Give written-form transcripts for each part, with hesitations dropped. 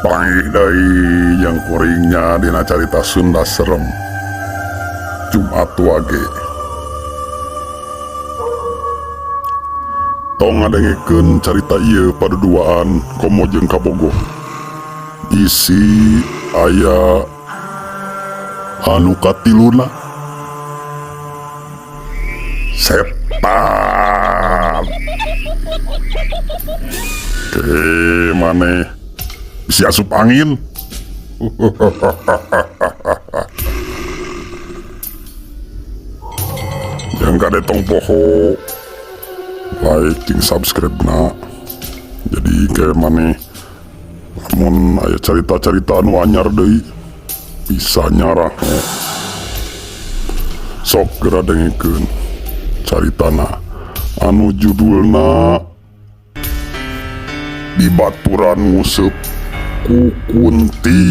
Panggih deui jeung kuringnya dina carita Sunda serem Jumat Wage. Tong ngadengekeun carita ieu paduduaan komo jeung kabogoh. Bisi aya anu katiluna. Setan. Ke maneh bisi asup angin. Jeung kade tong poho like jeung subscribe na. Jadi ke maneh lamun aya carita-carita anu anyar deui bisa nyaraho. Sok geura dengekeun caritana anu judulna Dibaturan Nguseup ku Kunti.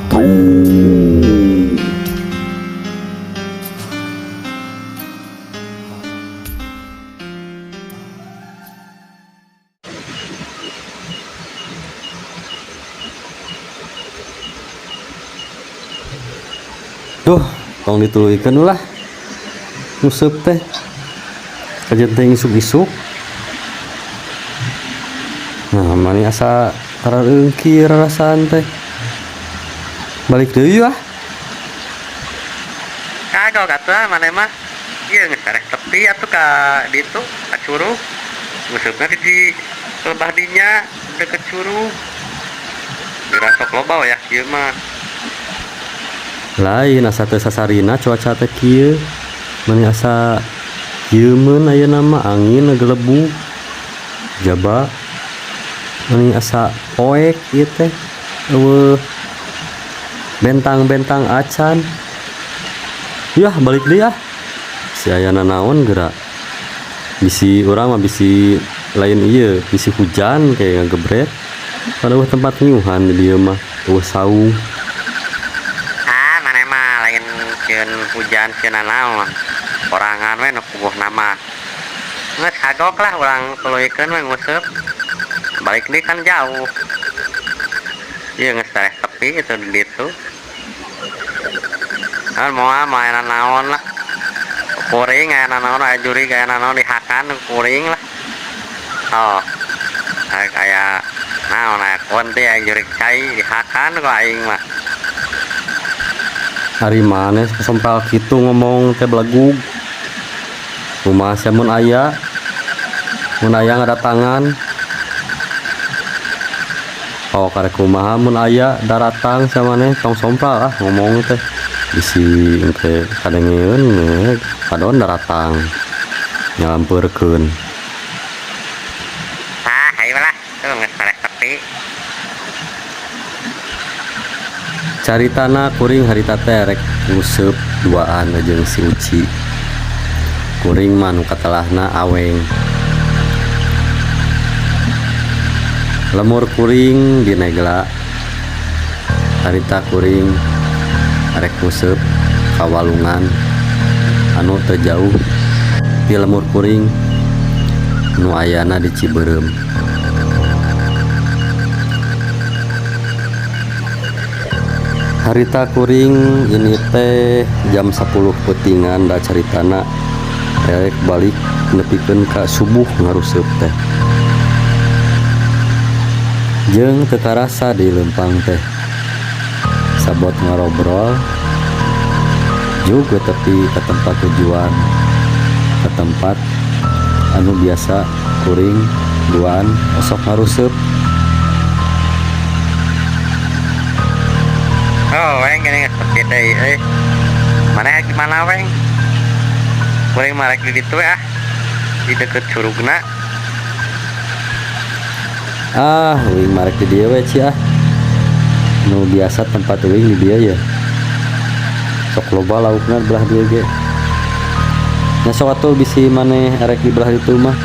Bro. Duh, tong dituluykeun ulah. Nguseup teh. Kajeun teh isuk-isuk. Nah, mani asa tarareungkir rasaan teh. Balik deui ah. Kagok atuh ah maneh mah. Ieu geus sareh tepi atuh ka ditu ka curug. Nguseupna di lebah dinya deket curug. Geura sok loba wayah kieu mah. Lain asa teu sasarina cuaca teh kieu. Mani asa hieumeun ayeuna mah angin ngagelebug. Jaba mani asa poek ieu teh. Eueuh bentang-bentang acan. Yah balik deui ah. Si aya nanaon geura. Bisi urang mah bisi lain ieu, bisi hujan kayak ngagebret. Padahal eueuh tempat ngiuhan di dieu mah, eueuh saung. Ah, maneh mah lain sieun hujan sieun nanaon. Orangan we nu puguhna mah. Geus kagok lah urang tuluykeun we nguseup. Balik deui kan jauh. Ieu geus sareh tepi itu di ditu. Naon moal moal aya nanaon lah. Kuring aya nanaon aya jurig aya nanaon dihakan kuring lah. Oh. Aya naon aya konti aya jurig cai dihakan ku aing mah. Ari maneh sompal kitu ngomong teh belegug. Kumaha sia mun aya? Mun aya ngadatangan. Oh karek kumaha mun aya daratang sia maneh tong sompral ah ngomong teh. Bisi engke kadengeun kadon daratang nyalampeurkeun. Ah, hayu lah, tuh geus sareh tepi. Caritana kuring harita teh rek nguseup duaan jeung si Uci. Kuring mah nu katelahna aweng. Lemur kuring di Negla. Harita kuring rek nguseup ka walungan anu teu jauh ti lemur kuring nu ayana di Cibeureum. Harita kuring ini teh jam 10 peutingan da caritana rek balik nepikeun ka subuh ngaruseup teh. Jeung teu karasa di leumpang teh. Sabot ngarobrol juga tepi ke tempat tujuan, ke tempat anu biasa kuring duaan osok ngaruseup. Oh, weng gini geus tepi deui euy. Maneh gimana weng? Kuring mah rek di ditu we ah. Di deket curugna. Ah, uing mah rek di dieu we ci ah. Nu biasa tempat uing di dieu ye. Sok loba laukna belah dieu ge. Nya sok atuh bisi maneh erek di belah ditu mah.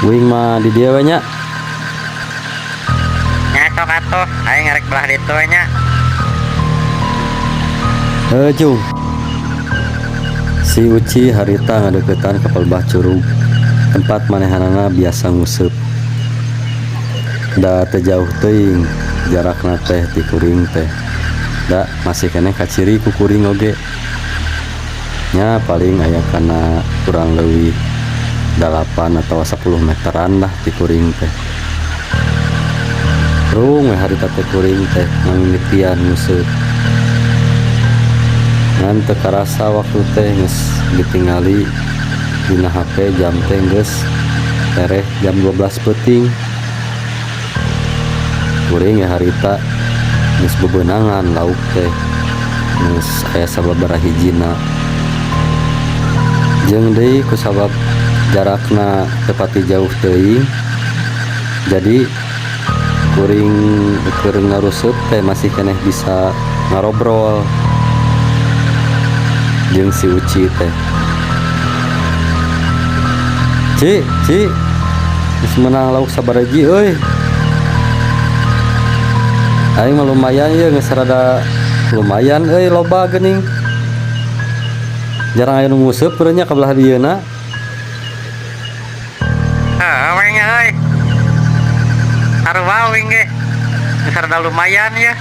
Uing mah di dieu we nya. Nya sok atuh aing erek belah ditu we nya. Heuh Jung. Si Uci harita ngadeuketan ka palebah curug tempat manehanana biasa nguseup. Da teu jauh teuing jarakna teh ti kuring teh. Da masih keneh kaciri ku kuring oge. Nya paling aya kana kurang leuwih 8 atawa 10 meteran lah ti kuring teh. Rung we harita teh kuring teh ngamimitian nguseup. Ngan teu karasa waktu teh geus ditingali dina HP jam teh geus tereh jam 12 peuting. Kuring ya harita geus bebeunangan lauk teh geus aya sababaraha hijina. Jeung deui kusabab jarakna teu pati jauh teuing, jadi kuring keur ngaruseup teh masih keneh bisa ngarobrol jeung si Uci teh. Ci, Ci, geus meunang lauk sabaraha hiji euy. Aing mah lumayan ieu geus rada lumayan euy loba geuning. Jarang aya nu nguseup beureum nya ka belah dieuna. Heuh we nya euy. Sarua uing ge. Geus rada lumayan yeuh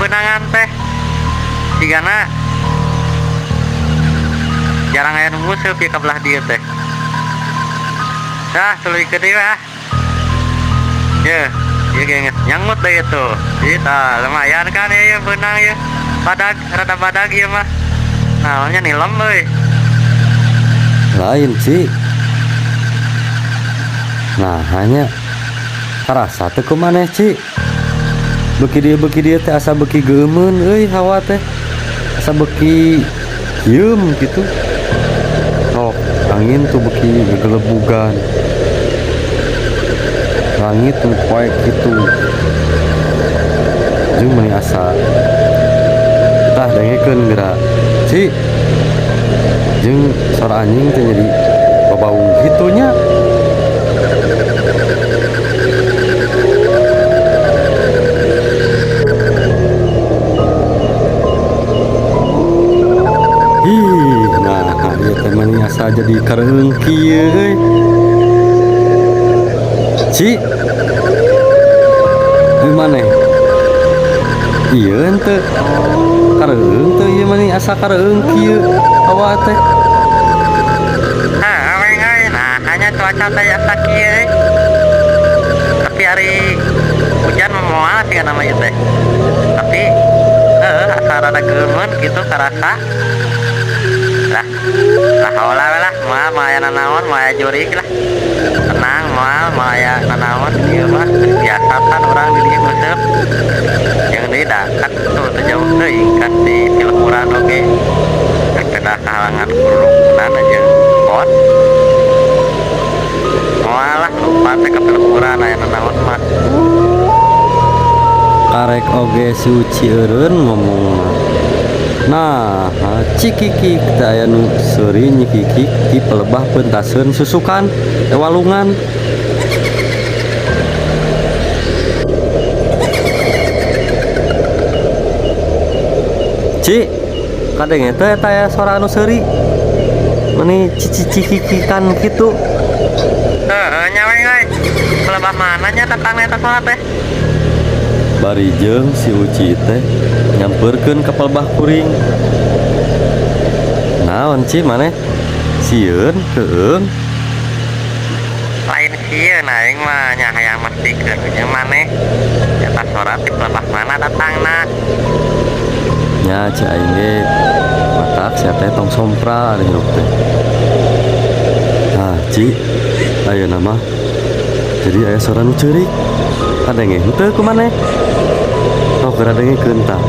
beunangan teh. Jigana jarang aya nu nguseup ieu ka belah dieu teh. Tah tuluy deui ah. Yeuh, ieu ge geus nyangut deui tuh. Ieu tah lumayan kan ieu beunang ieu. Badag, rada badag ieu mah. Naonnya nilem euy. Lain, Ci. Nah, hanya karasa teu ku maneh, Ci. Beuki dieu teh asa beuki geumeun euy hawa teh. Asa beuki hieum kitu. Oh, angin tuh beuki ngegelebugan. Langit tuh poek kitu. Jeung meuni asa tah dengekeun geura. Ci. Jeung sora anjing teh jadi babaung kitu nya. Ih, nah ieu teh mani asa jadi kareung kieu euy. Ci. Euy maneh? Ieu henteu. Kareung teu ieu mani asa kareung kieu hawa teh. Heuh we euy, nah hanya cuaca teh asa kieu euy. Tapi ari hujan mah moal sih kana mah ieu teh. Tapi heueuh asa rada geumeun kitu karasa. Lah, lah haola we lah, moal moal aya nanaon, moal aya jurig lah. Tenang moal moal aya nanaon ieu mah geus biasa pan urang di dieu nguseup. Jeung deui da kan tuh teu jauh teuing kan di tilemuran oge. Kedah kahalangan kurungunan jeung pot. Moal lah lupa teh ka tilemuran aya nanaon mah. Karek oge si Uci eureun ngomongna. Nah, cikikik teh aya nu seuri nyikikik ti pelebah peuntaseun susukan walungan. Ci, kadenge teh eta aya sora anu seuri. Meni cicikikikan kitu. Heueuh nya we euy. Pelebah mana nya datangna eta sora teh? Bari jeung si Uci teh nyampeurkeun ka pelebah kuring. Naon Ci maneh? Sieun keueung? Lain sieun aing mah nya hayang mastikeun nya maneh. Eta sora ti pelebah mana datangna? Nya ci aing ge matak sia teh tong sompral ari hirup teh. Tah Ci, ayeuna mah jadi aya sora nu ceurik. Kadenge henteu ku maneh? Oh, geura dengekeun tah.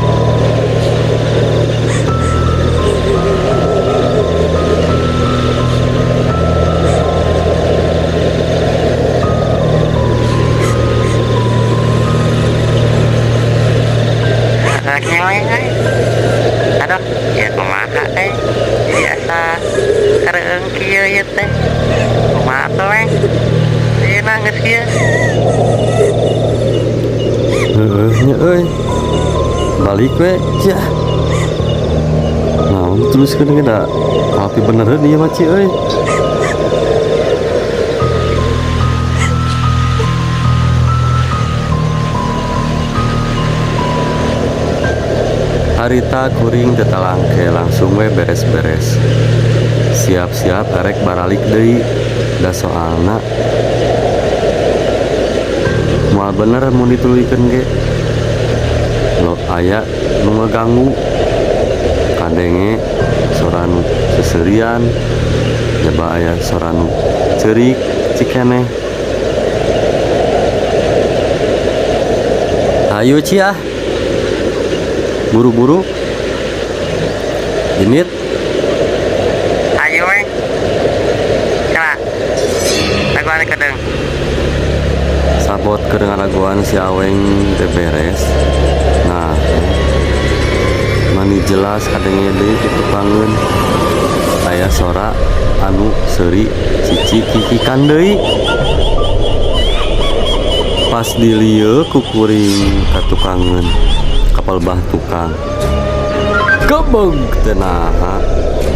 Aduh, ieu kumaha euy? Jadi asa kareueung kieu ieu teh. Kumaha atuh we? Ayeuna geus kieu. Heueuh nya euy. Balik we, sia. Naon dituliskeun ge da tapi beneran ieu mah Ci euy. Harita kuring teu talangke langsung we beres-beres. Siap-siap erek baralik deui da soalna moal bener mun dituluykeun ge. Lo aya nu ngaganggu kadenge sora nu seuseurian jaba aya sora nu ceurik cikeneh. Hayu Ci ah. Buru-buru. Indit. Ayo we. Kala. Dagoan kedeung. Sabot keur ngaragoan si Aweng teh beres. Nah, mani jelas kadenge deui ti tukangeun. Aya sora anu seuri cici kikikan deui. Pas dilieu ku kuring ka tukangeun, kapal bah tukang. Gebeg teh naha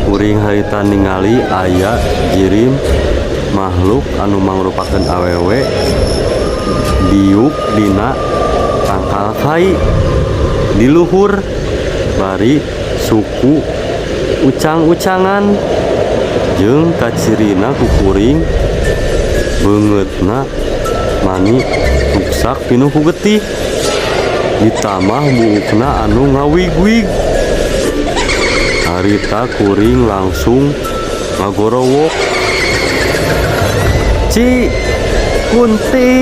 kuring harita ningali aya jirim makhluk anu mangrupakeun awewe diuk dina tangkal kai di luhur bari suku ucang-ucangan jeung kacirina ku kuring beungeutna mani ruksak pinuh ku getih ditambah buukna anu ngawig-wig. Harita kuring langsung ngagorowok. Ci Kunti.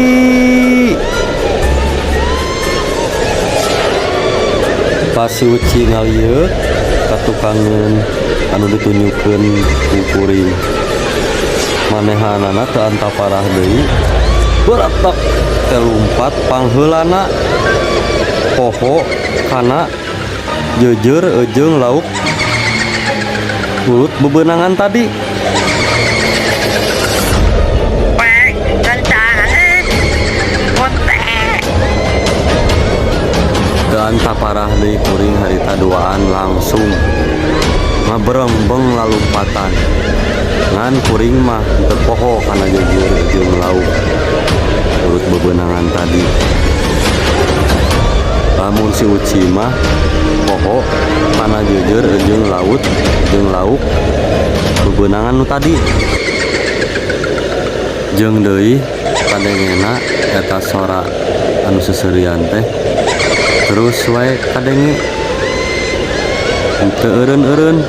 Pas si Uci ngalieuk ka tukangeun anu ditunjukkeun ku kuring. Manehanana teu antaparah deui. Beratak teh lumpat pangheulana poho kana jeujeur ejeung lauk urut bebenangan tadi. Teu antaparah deui kuring harita duaan langsung ngaberembeng lalumpatan. Ngan kuring mah teu poho kana jeujeur ejeung lauk urut bebenangan tadi. Lamun si Uci mah poho kana jeujeur ejeung laut jeung lauk bebenangan nu tadi. Jeung deui kadengena eta sora anu seuseurian teh terus wae kadenge teu eureun-eureun.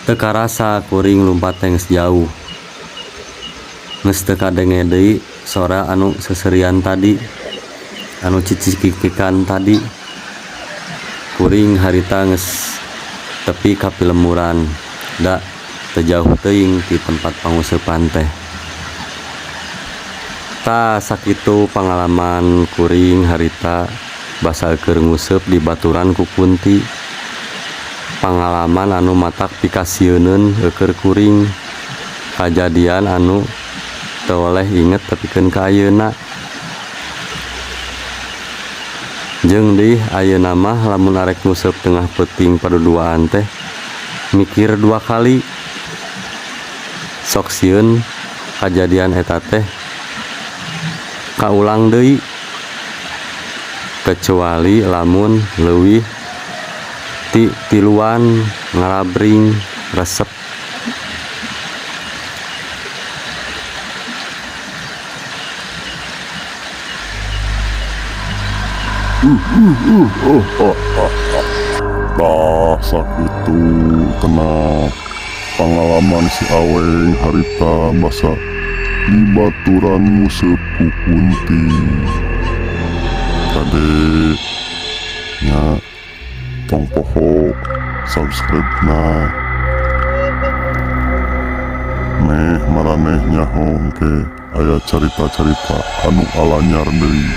Teu karasa kuring lumpat teh geus jauh. Geus teu kadenge deui sora anu seuseurian tadi, anu cicikikikan tadi. Kuring harita geus tepi ka pilemburan, da teu jauh teuing ti tempat panguseupan teh. Tah sakitu pangalaman kuring harita basa keur nguseup di baturan ku Kunti. Pangalaman anu matak pikasieuneun eukeun kuring, kajadian anu teu oleh inget tepikeun ka ayeuna. Jeung deui ayeuna mah lamun arek nguseup tengah peuting paduduaan teh mikir dua kali. Sok sieun kajadian eta teh kaulang deui, kecuali lamun leuwih ti tiluan ngarabring resep. Tah sakitu tenang pengalaman si Aweng harita basa di baturan nguseup ku Kunti. Kade nya Tong poho subscribe na. Meh maraneh nyaho ke aya carita-carita anu alanyar deui.